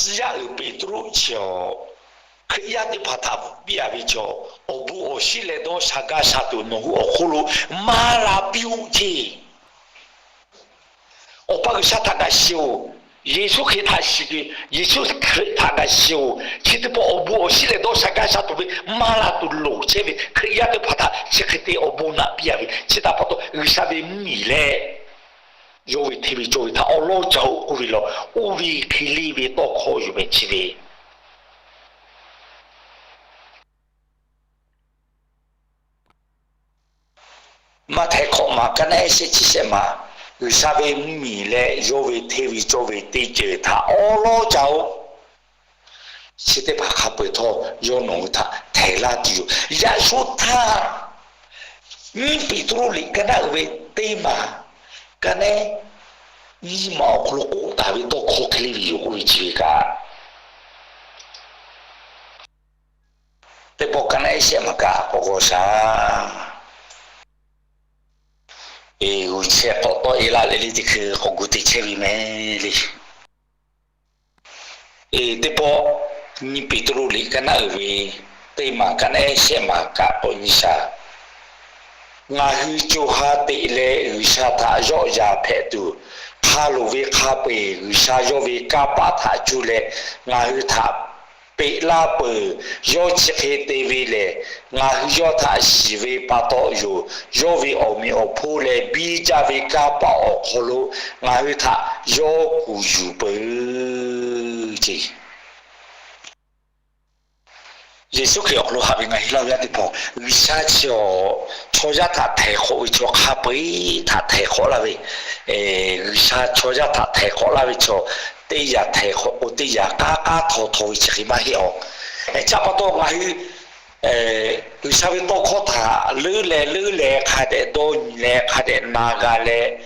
Tcuh yaˇ uiˍ Peˍtruˆ chi awˬ, Hkriꞈ yaˇ teˇ hpaˍ htaꞈ piˇ a ve chaw, awˬ bon awˬ shinˉ leh dawˇ sha gaˇ sha tuˬ nawˬ hui awˬ hk'oˆ lo maˇ la piˇ-oˆ ceˇ. Awˬ pa G'uiˬsha htaꞈ kaꞈ shiˍ-oˬ. Yeˍsuˆ Hkriꞈ htaꞈ shiˍ, Yeˍsuˆ Hkriꞈ htaꞈ kaꞈ shiˍ-oˬ. Chi teˇ pawˆ awˬ bon awˬ shinˉ leh dawˇ sha gaˇ sha tuˬ ve maˇ la tuˬ loˍ chehˇ ve Hkriꞈ yaˇ teˇ hpaˍ htaꞈ chi hk'e te awˬ bon naꞈ piˇ a ve, chi htaꞈ pa taw G'uiˬsha ve mvuhˇmiˬ leh yawˇ ve hteˇ ve cawˇ ve htaꞈ awˉ lawˉ ca-oˬ k'oˆ ve lawˬ, oˇ ve hk'e le ve tawˇ hkawˇ yoˬ meh chi ve. Maꞈhtehˍ hkawꞈ maˬ kaˇ naˆ ehˉ shehˆ chi shehˆ maˬ, G'uiˬsha ve mvuhˇmiˬ leh yawˇ ve hteˇ ve cawˇ ve teˇ ceuˬ htaꞈ awˉ lawˉ ca-oˬ. Chi teˇ hpaˍ hk'a peu-eˬ htawˇ yawˇ nawˬ hui htaꞈ htehˍ laˇ tuˬ yoˬ. Yaꞈ shu htaˇ, nyiˇ Peˍtruˆ liꞈ kaˇ naˆ uiˍ ve teˇ maˬ kaˇ naˆ ehˉ nyiˇ maˬ awˬ hk'aw lo k'oˆ taˍ ve tawˇ hkawˇ hk'e le ve yoˬ k'oˆ ve chi ve kaꞈ, teˇ pawˆ kaˇ naˆ ehˉ shehˆ maˬ kaꞈ k'awꞈ g'awˬ shaˍ. Eˬ, g'uˬ chehˇ k'awꞈ tawˆ e laˇ leh le teˇ hkui k'awꞈ gu te chehˇ ve meh le. Eˬ, teˇ pawˆ nyiˇ Peˍtruˆ liꞈ kaˇ naˆ uiˍ ve teˇ maˬ kaˇ naˆ ehˉ shehˆ maˬ kaꞈ k'awꞈ nyi shaˍ. Ngaˬ hui co ha teꞈ leh G'uiˬsha htaꞈ yawˆ yan hpehꞈ tuˬ, hk'a loˍ ve hk'a peu-eˬ G'uiˬsha yawˇ ve kanˇ paˆ htaꞈ cuˇ leh ngaˬ hui htaꞈ peꞈ laˇ peuˬ. Yawˇ chi hk'e te ve lehˬ, ngaˬ hui yawˇ htaꞈ shiˍ ve pa taw yoˬ. Yawˇ ve awˬ meꞈ awˬ hponˇ leh biˇ jaˇ ve kanˇ paˆ awˬ hk'aw lo ngaˬ hui htaꞈ yawˇ kuˬ yuˬ peuˬ ceˇ. Yeˍsuˆ Hkriꞈ awˬ hk'aw lo haꞈ ve ngaˬ hui laˇ ve yaˇ teˇ hpaˍ, G'uiˬsha chi awˬ chaw yaˇ htaꞈ htehˍ hk'awꞈ ve chaw hk'a peu-eˬ htaꞈ htehˍ hk'awꞈ laˇ ve, G'uiˬsha chaw yaˇ htaꞈ htehˍ hk'awꞈ laˇ ve chaw teˇ yanˇ htehˍ hk'awꞈ k'o teˇ yanˇ k'aˉ k'aˉ htaw htaw ve chi hk'e maˇ heˆ awˬ. Chi pa taw ngaˬ hui G'uiˬsha ve tawˇ hkawˇ htaꞈ leuˉ leh leuˉ leh hk'a dehꞈ dawˇ nyi leh hk'a dehꞈ na g'a leh,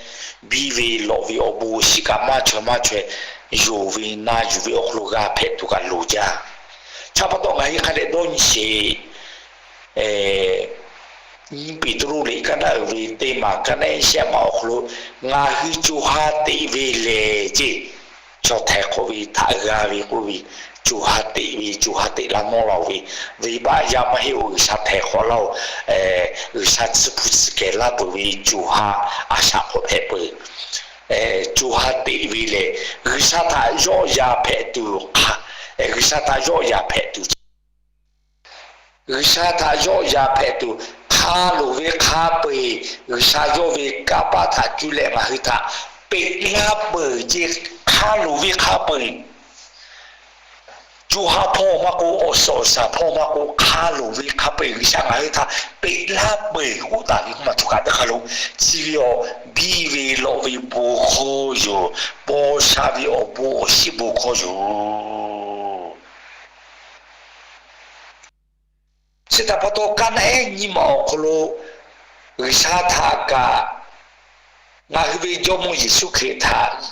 biˇ ve lawꞈ ve awˬ bon awˬ shinˉ kaꞈ maˇ chaweh maˇ chaweh yonˍ ve na yuˬ ve awˬ hk'aw lo g'a hpehꞈ tuˬ kaꞈ loˍ jaˇ. Chi pa taw ngaˬ hui hk'a dehꞈ dawˇ nyi sheˍ. Nyiˇ Peˍtruˆ liꞈ kaˇ naˆ uiˍ ve teˇ maˬ kaˇ naˆ ehˉ shehˆ maˬ awˬ hk'aw lo ngaˬ hui co ha teꞈ ve lehˬ ceˇ, chaw htehˍ hk'awꞈ ve htaꞈ g'a ve k'oˆ ve, co ha teꞈ ve, co ha teꞈ la nawˇ la-oˬ ve, venˇbaˆ yaˇ maˇ heˆ-oˬ, G'uiˬsha htehˍ hk'awꞈ laˇ-oˬ. G'uiˬsha tsuhˇ hpu tsuhˇ kehˬ laˇ peuˬ ve co ha a shaꞈ k'awꞈ hpehꞈ peuˬ. Co ha teꞈ ve lehˬ, G'uiˬsha htaꞈ yawˆ yan hpehꞈ tuˬ, G'uiˬsha htaꞈ yawˆ yan hpehꞈ tuˬ G'uiˬsha htaꞈ yawˆ yan hpehꞈ tuˬ, hk'a loˍ ve hk'a peu-eˬ G'uiˬsha yawˇ ve kanˇ paˆ htaꞈ cuˇ leh ngaˬ hui htaꞈ peꞈ laˇ peuˬ ceˇ. Hk'a loˍ ve hk'a peu-eˬ, co ha hpawˇ maˇ k'oˆ, awˬ suhˍ awˬ shaˍ hpawˇ maˇ k'oˆ, hk'a loˍ ve hk'a peu-eˬ G'uiˬsha ngaˬ hui htaꞈ peꞈ laˇ peuˬ k'oˆ taˍ ve k'oˆ maˬ htoꞈ kaꞈ teˇ hk'a lo, chi ve awˬ biˇ ve lawꞈ ve bon hkawˇ yoˬ. Paw sha ve awˬ bon awˬ shinˉ bon hkawˇ yoˬ. Chi htaꞈ pa taw, kaˇ naˆ ehˉ nyiˇ maˬ awˬ hk'aw lo G'uiˬsha htaꞈ kaꞈ, ngaˬ hui ve Jawˇmawˇ Yeˍsuˆ Hkriꞈ htaꞈ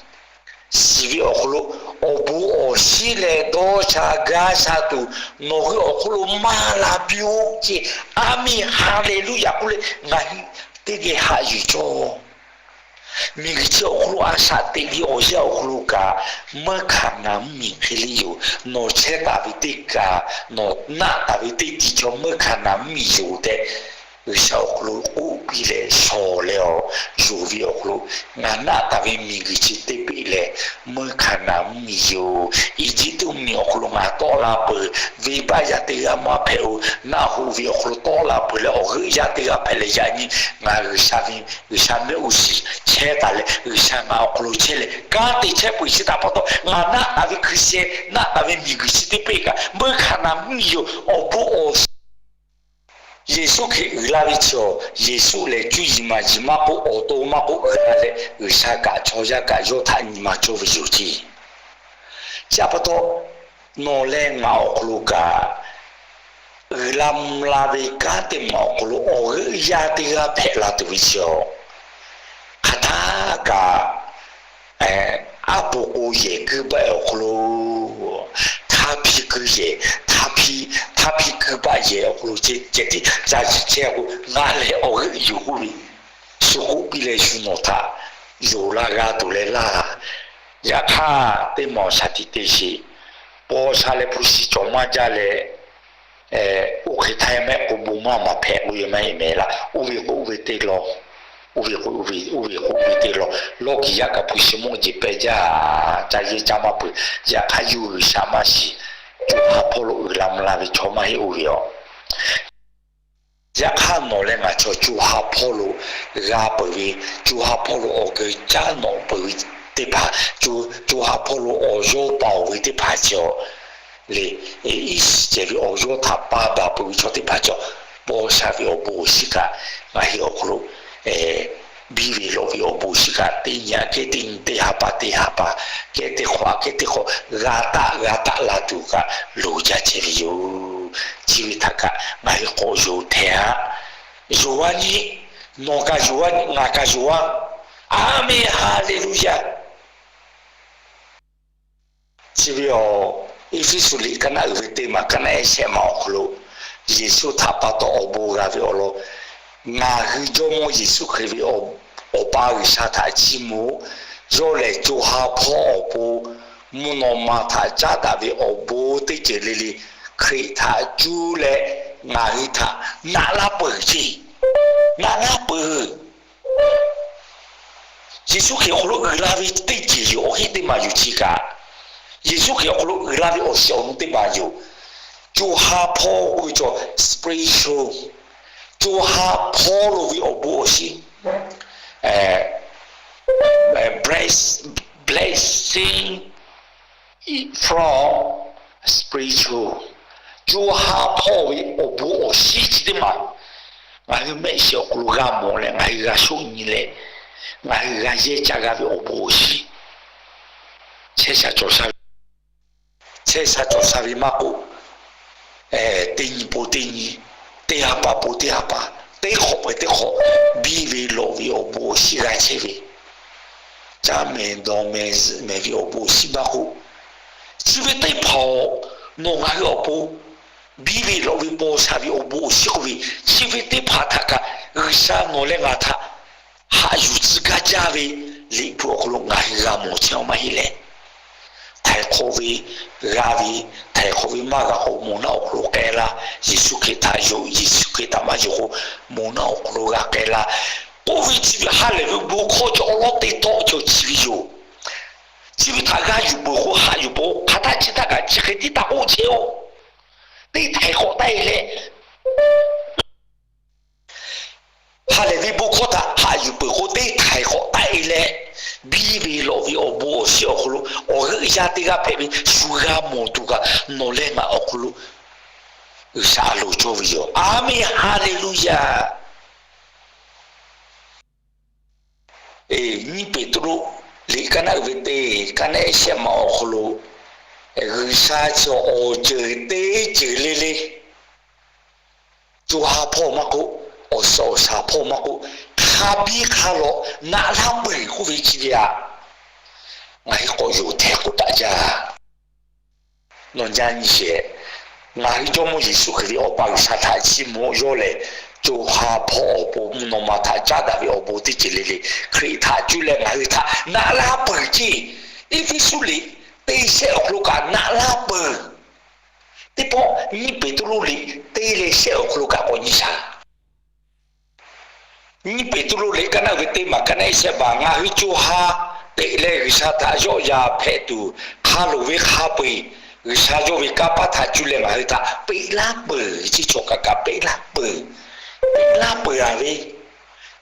shiˍ ve awˬ hk'aw lo, awˬ bon awˬ shinˉ leh dawˇ sha gaˇ sha tuˬ nawˬ hui awˬ hk'aw lo maˇ la piˇ-oˆ ceˇ. Aˉ miˇ, Haˍleˍluˇyaꞈ k'oˆ leh ngaˬ hui teˇ geh haꞈ yuˬ cawˇ. Miˬguiˬ chi awˬ hk'aw lo a shaꞈ teꞈ ve awˬ yanˇ awˬ hk'aw lo kaꞈ, meuˇ Hkaˍnanˍ mvuhˇmiˬ hk'e le yoˬ. Nawˬ chehˇ taˍ ve teˇ kaꞈ, nawˬ naˆ taˍ ve teˇ tiꞈ chaw meuˇ Hkaˍnanˍ mvuhˇmiˬ yoˬ tehꞈ, G'uiˬsha awˬ hk'aw lo k'oˆ piˇ leh shawˍ leh awˬ yonˍ ve awˬ hk'aw lo, ngaˬ naˆ taˍ ve miˬguiˬ chi teˇ peꞈ lehˬ, meuˇ Hkaˍnanˍ mvuhˇmiˬ yoˬ. Eˇjiˇtuꞈ mvuhˇmiˬ awˬ hk'aw lo ngaˬ tawˆ la peuˬ. Venˇbaˆ yaˇ teˇ g'aˇ maˇ hpehꞈ-oˬ. Naˆ hoꞈ ve awˬ hk'aw lo tawˆ la peuˬ leh awˬ g'euˆ yaˇ teˇ g'aˇ hpehꞈ leh, yaꞈ nyi ngaˬ G'uiˬsha ve, G'uiˬsha mehˆ g'uˇ suhˍ chehˇ taˍ leh, G'uiˬsha ngaˬ awˬ hk'aw lo chehˇ leh kanˉ te chehˇ peuˬ. Chi htaꞈ pa taw, ngaˬ naˆ taˍ ve hkui sheh, naˆ taˍ ve miˬguiˬ chi teˇ peꞈ kaꞈ meuˇ Hkaˍnanˍ mvuhˇmiˬ yoˬ. Awˬ bon awˬ Yeˍsuˆ Hkriꞈ uiˍ la ve chaw, Yeˍsuˆ lehˬ cuˇ yiˍ maˍ yiˍ maˇ k'oˆ, awˬ to maˇ k'oˆ uiˍ la leh, G'uiˬsha kaꞈ chaw yaˇ kaꞈ yawˇ htaꞈ nyi ma cawˇ ve yoˬ ceˇ. Chi htaꞈ pa taw, nawˬ leh ngaˬ awˬ hk'aw lo kaꞈ, uiˍ la mvuh la ve kanˉ teˇ maˬ awˬ hk'aw lo awˬ g'euˆ yaˇ teˇ g'aˇ hpehꞈ la tuˬ ve chaw, hk'aˬ htaˇ kaꞈ, aˉ po k'o yehˬ kuiˇ baˆ awˬ hk'aw lo, htaˇ hpiˇ kuiˇ yehˬ, htaˇ hpiˇ kuiˇ baˆ yehˬ awˬ hk'aw lo ceh ceh tiˉ ca shiˍ chehˇ k'o, ngaˬ lehˬ awˬ g'euˆ yoˬ k'oˆ ve, shu k'oˆ piˇ leh shu nawˬ htaꞈ yonˍ la g'a tuˬ leh laˇ. Yaꞈ hk'aˇ, teˇ maˬ awˬ shaˍ tiꞈ te sheˍ. Paw sha leh hpu shi cawˬ maˇ jaˇ leh, oˇ hk'e htaˇ mehˆ k'o bon maˇ maˍ hpehꞈ k'oˆ ve maˇ heˆ mehˍ laˇ. Oˇ ve k'o oˇ ve teˇ law, oˇ ve k'o oˇ ve, oˇ ve k'o oˇ ve teˇ law. Lawˇ kiˍ yaˇ kaꞈ hpu shi mawˇ jeˬ peh jaˇ, ca yehˇ caˇ maˇ peuˬ. Yaꞈ hk'aˇ yawˇ G'uiˬsha maˇ shiˍ, co ha hpawˇ lo uiˍ la mvuh la ve chaw maˇ heˆ oˇ ve yoˬ. Yaꞈ hk'aˇ nawˬ leh ngaˬ chaw co ha hpawˇ lo g'a peuˬ ve, co ha hpawˇ lo awˬ geu caˉ nawꞈ peuˬ ve teˇ hpaˍ, co ha hpawˇ lo awˬ yawˇ paoˬ ve teˇ hpaˍ cawˬ le. Iˉ shiˍ cehˬ ve awˬ yawˇ htaꞈ pa baˬ peuˬ ve chaw teˇ hpaˍ cawˬ. Paw sha ve awˬ bon awˬ shinˉ kaꞈ ngaˬ hui awˬ hk'aw lo biˇ ve lawꞈ ve awˬ bon awˬ shinˉ kaꞈ teˇ nyi aꞈ kehˉ teˇ nyi, teˇ ha pa teˇ ha pa, kehˉ teˇ hk'awꞈ aꞈ kehˉ teˇ hk'awꞈ g'a taˆ g'a taˆ la tuˬ kaꞈ loˍ jaˇ chehˇ ve yoˬ. Chi ve htaꞈ kaꞈ ngaˬ hui k'awꞈ yonˍ hteˇ aꞈ. Yonˍ a nyi, nawˬ kaꞈ yonˍ a, ngaˬ kaꞈ yonˍ a. Aˍmenˍ, Haˍleˍluˍyaˍ. Chi ve awˬ, Eˇfeˇsuꞈ liꞈ ka naˆ uiˍ ve teˇ maˬ ka naˆ ehˉ shehˆ maˬ awˬ hk'aw lo, Yeˍsuˆ htaꞈ pa taw awˬ bon g'a ve awˬ lawn, ngaˬ hui Jawˇmawˇ Yeˍsuˆ Hkriꞈ ve Awˬ pa G'uiˬsha htaꞈ chiˇ mvuh, yawˇ lehˬ co ha hpawˇ awˬ pon mvuhˇ naw ma htaꞈ caˉ daꞈ ve awˬ bon teˇ ceuˬ le le Hkriꞈ htaꞈ cuˇ leh ngaˬ hui htaꞈ naꞈ laˇ peuˬ ce. Naꞈ laˇ peuˬ. Yeˍsuˆ Hkriꞈ awˬ hk'aw lo uiˍ la ve teˇ ceuˬ yoˬ, awˬ heˆ teˇ maˬ yoˬ chi kaꞈ. Yeˍsuˆ Hkriꞈ awˬ hk'aw lo uiˍ la ve awˬ shiˍ awˬ nu teˇ maˬ yoˬ. Co ha hpawˇ k'oˆ ve cawˬ spiritual, co ha hpawˇ lo ve awˬ bon awˬ shinˉ, blessing from spiritual, co ha hpawˇ ve awˬ bon awˬ shinˉ chi teˇ maˬ ngaˬ hui mehˆ shiˍ awˬ hk'aw lo g'a mawˬ leh ngaˬ hui g'a shoˆ nyi leh ngaˬ hui g'a yehˇ caˇ g'a ve awˬ bon awˬ shinˉ, chehˇ sha cawˬ sha ve chehˇ sha cawˬ sha ve maˇ k'oˆ, teˇ nyi po teˇ nyi, teˇ ha pa po teˇ ha pa, teˇ hk'awꞈ peuˬ teˇ hk'awꞈ, biˇ ve lawꞈ ve awˬ bon awˬ shinˉ g'a chehˇ ve, caˇ mehˍ dawˬ mehˍ zuhꞈ mehˍ ve awˬ bon awˬ shinˉ maˇ k'oˆ, chi ve teˇ hpaˍ-oˬ, nawˬ ngaˬ hui awˬ pon biˇ ve lawꞈ ve paw sha ve awˬ bon awˬ shinˉ k'oˆ ve chi ve teˇ hpaˍ htaꞈ kaꞈ G'uiˬsha nawˬ leh ngaˬ htaꞈ haꞈ yuˬ tcuh gaˇ jaˇ ve, Liꞈ hpu awˬ hk'aw lo ngaˬ hui g'a mawˬ chehˇ a maˇ heˆ leh, htaiˍ hk'awꞈ ve g'a ve, htaiˍ hk'awꞈ ve maˇ g'a k'o moˬ naˆ awˬ hk'aw lo k'ai laˇ. Yeˍsuˆ Hkriꞈ htaꞈ yonˍ, Yeˍsuˆ Hkriꞈ htaꞈ maˇ yonˍ k'o moˬ naˆ awˬ hk'aw lo g'a k'ai laˇ. K'oˆ ve chi ve ha lehˬ ve bon hkawˇ chi awˬ lawn teˇ tawˆ cawˬ chi ve yoˬ. Chi ve htaꞈ g'a yuˬ peuˬ k'o haꞈ yuˬ peuˬ k'o hk'aˬ htaˇ chi htaˇ kaꞈ chi hk'e tiˉ taˇ k'oˆ chehˇ-oˬ. Teˇ htaiˍ hk'awꞈ taˆ-e leh ha lehˬ ve bon hkawˇ htaꞈ haꞈ yuˬ peuˬ k'o teˇ htaiˍ hk'awꞈ taˆ-e leh, biˇ ve lawꞈ ve awˬ bon awˬ shinˉ awˬ hk'aw lo awˬ g'euˆ yaˇ teˇ g'aˇ hpehꞈ ve shu g'a mawˬ tuˬ kaꞈ nawˬ leh ngaˬ awˬ hk'aw lo G'uiˬsha a loˍ cawˇ ve yoˬ. Aˍmenˍ, Haˍleˍluˍyaˍ. Nyiˇ Peˍtruˆ liꞈ ka naˆ uiˍ ve teˇ, ka naˆ ehˉ shehˆ maˬ awˬ hk'aw lo, G'uiˬsha chi awˬ ceuˬ teˇ ceuˬ le le, co ha hpawˇ maˇ k'oˆ, awˬ suhˍ awˬ shaˍ hpawˇ maˇ k'oˆ, hk'a biˇ hk'a lawꞈ naꞈ laˇ peuˬ k'oˆ ve chi ve aꞈ, ngaˬ hui k'awꞈ yonˍ hteˇ k'oˆ taˍ jaˇ. Nawˬ jaˇ nyi sheˍ. Ngaˬ hui Jawˇmawˇ Yeˍsuˆ Hkriꞈ ve Awˬ pa G'uiˬsha htaꞈ chiˇ mvuh yawˇ lehˬ, co ha hpawˇ awˬ pon mvuhˇ naw ma htaꞈ caˉ daꞈ ve awˬ bon teˇ ceuˬ le le Hkriꞈ htaꞈ cuˇ leh ngaˬ hui htaꞈ naꞈ laˇ peuˬ ceˇ. Eˇfeˇsuꞈ liꞈ teˇ shehˆ awˬ hk'aw lo kaꞈ naꞈ laˇ peuˬ. Teˇ pawˆ Nyiˇ Peˍtruˆ liꞈ teˇ leh shehˆ awˬ hk'aw lo kaꞈ k'awꞈ nyi shaˍ. Nyiˇ Peˍtruˆ liꞈ ka naˆ ve teˇ maˬ ka naˆ ehˉ shehˆ maˬ, ngaˬ hui co ha teꞈ leh G'uiˬsha htaꞈ yawˆ yan hpehꞈ tuˬ, hk'a loˍ ve hk'a peu-eˬ G'uiˬsha yawˇ ve kanˇ paˆ htaꞈ cuˇ leh ngaˬ hui htaꞈ peꞈ laˇ peuˬ. Chi chaw kaꞈ kaꞈ peꞈ laˇ peuˬ. Peꞈ laˇ peuˬ a ve,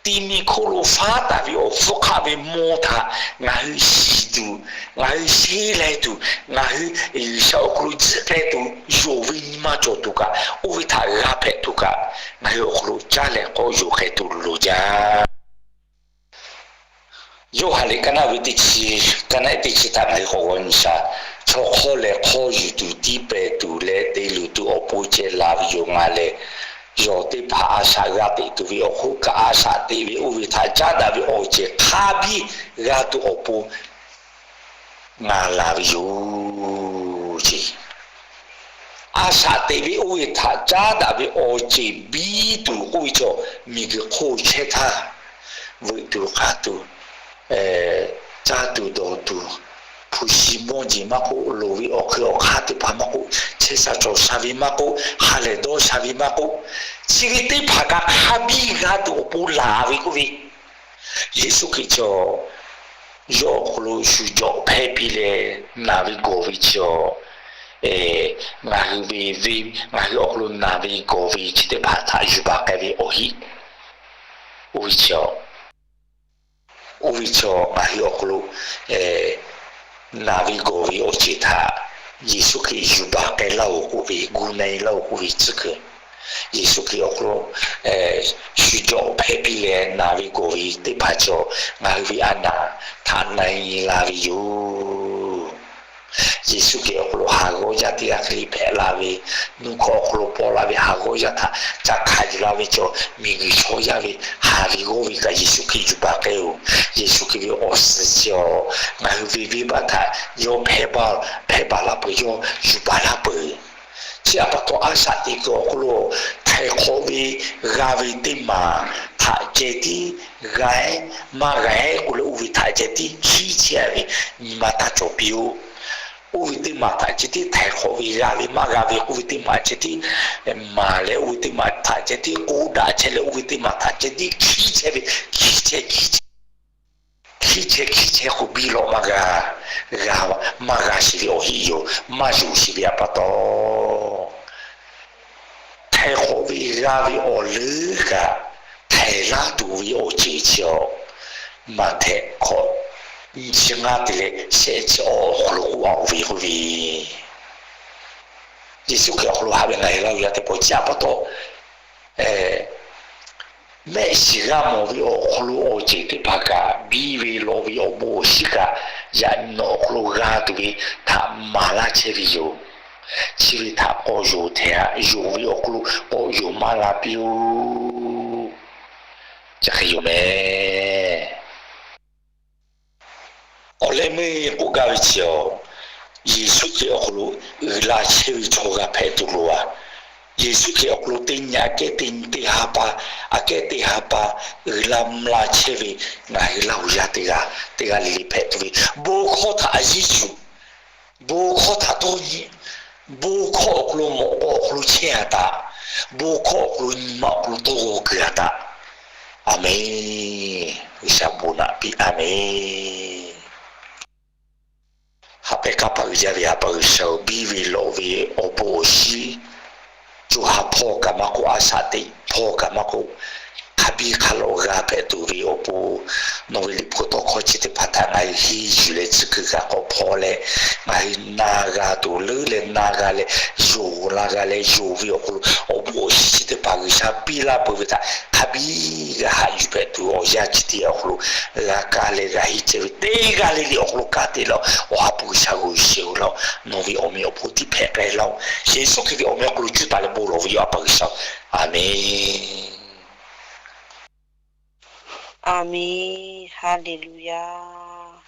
ti mi hk'oˆ lo faˉ taˍ ve awˬ hpfuhˇ hk'aˆ ve mawˇ htaꞈ ngaˬ hui shiˍ tuˬ, ngaˬ hui sheˉ leh tuˬ, ngaˬ hui G'uiˬsha awˬ hk'aw lo jiˆ k'ai tuˬ, yonˍ ve nyi ma cawˬ tuˬ kaꞈ, oˇ ve htaꞈ g'a hpehꞈ tuˬ kaꞈ, ngaˬ hui awˬ hk'aw lo caˇ leh k'awꞈ yonˍ k'ai tuˬ loˍ jaˇ. Yoˇhanˬ liꞈ ka naˆ ve teˇ chi, ka naˆ ehˉ teˇ chi htaꞈ ngaˬ hui k'awꞈ g'aw nyi shaˍ. Chaw hk'awˇ lehˬ hk'awˇ yuˬ tuˬ, tiˇ pehˍ tuˬ leh te luˬ tuˬ awˬ pon ceh la ve yoˬ. Ngaˬ lehˬ yawˬ teˇ hpaˍ a shaꞈ g'a teꞈ tuˬ ve awˬ hk'oˆ kaꞈ, a shaꞈ teꞈ ve oˇ ve htaꞈ caˉ daꞈ ve awˬ ceuˬ hk'a biˇ g'a tuˬ awˬ pon ngaˬ laˬ ve yoˬ ce. A shaꞈ teꞈ ve oˇ ve htaꞈ caˉ daꞈ ve awˬ ceuˬ biˇ tuˬ k'oˆ ve chaw, miˬguiˬ hk'oˆ chehˇ htaˇ, veuꞈ tuˬ k'aˍ tuˬ, caˇ tuˬ dawˬ tuˬ, hpu Hpu shi mawˇ jeˬ maˇ k'oˆ, loˍ ve awˬ hkui awˬ hk'aˇ teˇ hpaˍ maˇ k'oˆ, chehˇ sha cawˬ sha ve maˇ k'oˆ, ha lehˬ dawˇ sha ve maˇ k'oˆ, chi ve teˇ hpaˍ kaꞈ hk'a biˇ g'a tuˬ awˬ pon laˬ ve k'oˆ ve, Yeˍsuˆ Hkriꞈ chi yawˇ awˬ hk'aw lo shu jawꞈ hpehˇ piˇ leh naˬ ve gawˬ ve chi, ngaˬ hui ve, ngaˬ hui awˬ hk'aw lo naˬ ve gawˬ ve chi teˇ hpaˍ htaꞈ yuˬ baˬ k'ai ve awˬ heˆ. Oˇ ve chi, oˇ ve chi ngaˬ hui awˬ hk'aw lo naˬ ve gawˬ ve awˬ ceuˬ htaꞈ Yeˍsuˆ Hkriꞈ yuˬ baˬ k'ai laˇ-oˬ k'oˆ ve, gu na-e laˇ-oˬ k'oˆ ve tcuhˉ kuiˬ, Yeˍsuˆ Hkriꞈ awˬ hk'aw lo shu jawꞈ hpehˇ piˇ leh naˬ ve gawˬ ve teˇ hpaˍ chi ngaˬ hui ve a naˍ htaꞈ na-e la ve yoˬ. Yeˍsuˆ Hkriꞈ awˬ hk'aw lo haˍ g'awˇ yaˇ teˇ g'aˇ hk'e hpehꞈ la ve, nuˇ hkawˇ awˬ hk'aw lo paw la ve haˍ g'awˇ yaˇ htaꞈ ca hkanˍ yuˬ la ve chi, miˬguiˬ chaw yaˇ ve haˍ ve g'awˇ ve kaꞈ Yeˍsuˆ Hkriꞈ yuˬ baˬ k'ai-oˬ. Yeˍsuˆ Hkriꞈ ve awˬ suhˍ chi, ngaˬ hui ve venˇ baˆ htaꞈ yawˇ hpehˇ baˬ, hpehˇ baˬ laˇ peuˬ, yawˇ yuˬ baˬ laˇ peuˬ. Chi a pa taw a shaꞈ teꞈ kuiˬ awˬ hk'aw lo htaiˍ hk'awꞈ ve g'a ve teˇ maˬ htaꞈ ceh tiˉ g'a-e, maˇ g'a-e k'oˆ leh oˇ ve htaꞈ ceh tiˉ hkiˉ chehˇ ve nyi ma taˇ cawˬ piˇ-oˆ. Oˇ ve teˇ maˬ htaꞈ ceh tiˉ htaiˍ hk'awꞈ ve g'a ve maˇ g'a ve k'oˆ ve teˇ maˬ ceh tiˉ maˍ leh oˇ ve teˇ maˬ htaꞈ ceh tiˉ k'oˆ daꞈ chehˇ leh oˇ ve teˇ maˬ htaꞈ ceh tiˉ hkiˉ chehˇ ve, hkiˉ chehˇ hkiˉ chehˇ hkiˉ chehˇ hkiˉ chehˇ k'o biˇ lawꞈ maˇ g'a, g'a, maˇ g'a sheˍ ve awˬ heˆ yoˬ. Maˇ yonˍ sheˍ ve a pa taw, htaiˍ hk'awꞈ ve g'a ve awˬ leuˉ kaꞈ, htaiˍ laˇ tuˬ ve awˬ ceuˬ chi awˬ, Maꞈhtehˍ hkawꞈ nyi chi ngaˇ te leh shehˆ chi awˬ hk'aw lo k'oˆ a-oˬ ve k'oˆ ve, Yeˍsuˆ Hkriꞈ awˬ hk'aw lo haꞈ ve ngaˬ hui laˇ ve yaˇ teˇ pawˆ chi a pa taw, mehˆ shiˍ g'a mawˬ ve awˬ hk'aw lo awˬ ceuˬ teˇ hpaˍ kaꞈ, biˇ ve lawꞈ ve awˬ bon awˬ shinˉ kaꞈ, yaꞈ nyi nawˬ awˬ hk'aw lo g'a tuˬ ve htaꞈ maˍ laˇ chehˇ ve yoˬ. Chi ve htaꞈ k'awꞈ yonˍ hteꞈ-a. Yonˍ ve awˬ hk'aw lo k'awꞈ yonˍ maˇ la piˇ-oˆ. Chi hk'e yoˬ mehˍ. Awˬ leh meuˇ k'oˆ gaˇ ve chi awˬ, Yeˍsuˆ Hkriꞈ awˬ hk'aw lo uiˍ la chehˇ ve chaw g'a hpehꞈ tuˬ loˍ-a. Yeˍsuˆ Hkriꞈ awˬ hk'aw lo teˇ nyi aꞈ kehˉ teˇ nyi teˇ ha pa, aꞈ kehˉ teˇ ha pa uiˍ la mvuh la chehˇ ve ngaˬ hui Laˇ huˍ yaˇ teˇ g'aˇ, teˇ g'aˇ le le hpehꞈ tuˬ ve, bon hkawˇ htaꞈ a yeˇ yuˬ, bon hkawˇ htaꞈ tawˇ nyi, bon hkawˇ awˬ hk'aw lo mawꞈ k'aw awˬ hk'aw lo chehˇ-a taꞈ, bon hkawˇ awˬ hk'aw lo nyi ma awˬ hk'aw lo tawˇ g'aw kuiˬ-a taꞈ. A menˬ. G'uiˬsha bon naꞈ piˇ. A menˬ. Haꞈ pehnˇ kanˇ paˆ uiˍ jaˇ ve A pa G'uiˬsha-oˬ, biˇ ve lawꞈ ve awˬ bon awˬ shinˉ, co ha hpawˇ kaꞈ maˇ k'oˆ, a shaꞈ teꞈ hpawˇ kaꞈ maˇ k'oˆ, hk'a biˇ hk'a lawꞈ g'a hpehꞈ tuˬ ve awˬ pon, nawˬ ve liꞈ hpu tawˇ hkawˇ chi teˇ hpaˍ htaꞈ ngaˬ hui henˇ yuˬ leh tcuhˉ kuiˬ kaꞈ k'awꞈ hpaw leh, ngaˬ hui na g'a tuˬ leuˉ leh na g'a leh, yonˍ la g'a leh, yonˍ ve awˬ hk'aw lo awˬ bon awˬ shinˉ chi teˇ hpaˍ G'uiˬsha piˇ laˇ peuˬ ve htaꞈ hk'a biˇ g'a haꞈ yuˬ hpehꞈ tuˬ awˬ yanˇ chi teˇ yanˇ awˬ hk'aw lo g'a kaˇ leh g'a henˇ chehˇ ve teˇ g'aˇ le le awˬ hk'aw lo kanˉ te laˇ-oˬ. Awˬ ha hpu G'uiˬsha g'oꞈ sheˍ-oˬ laˇ-oˬ. Nawˬ ve awˬ meꞈ awˬ hponˇ tiˉ hpehꞈ k'ai laˇ-oˬ. Yeˍsuˆ Hkriꞈ ve awˬ meh awˬ hk'aw lo cuˇ taˍ leh bon lawˬ ve yoˬ, A pa G'uiˬsha-oˬ. A menˬ. A menˬ. Haˍleˍluˍyaˇ.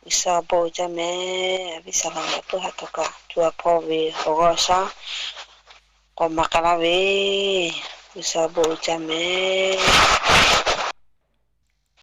G'uiˬsha bon jaˇ mehˍ. A viˉ saˍ laꞈ puiˉ ha htawˇ kaꞈ co ha hpawˇ ve awˬ g'aˇ shaˉ k'awꞈ maˍ k'ai laˇ ve, G'uiˬsha bon jaˇ mehˍ.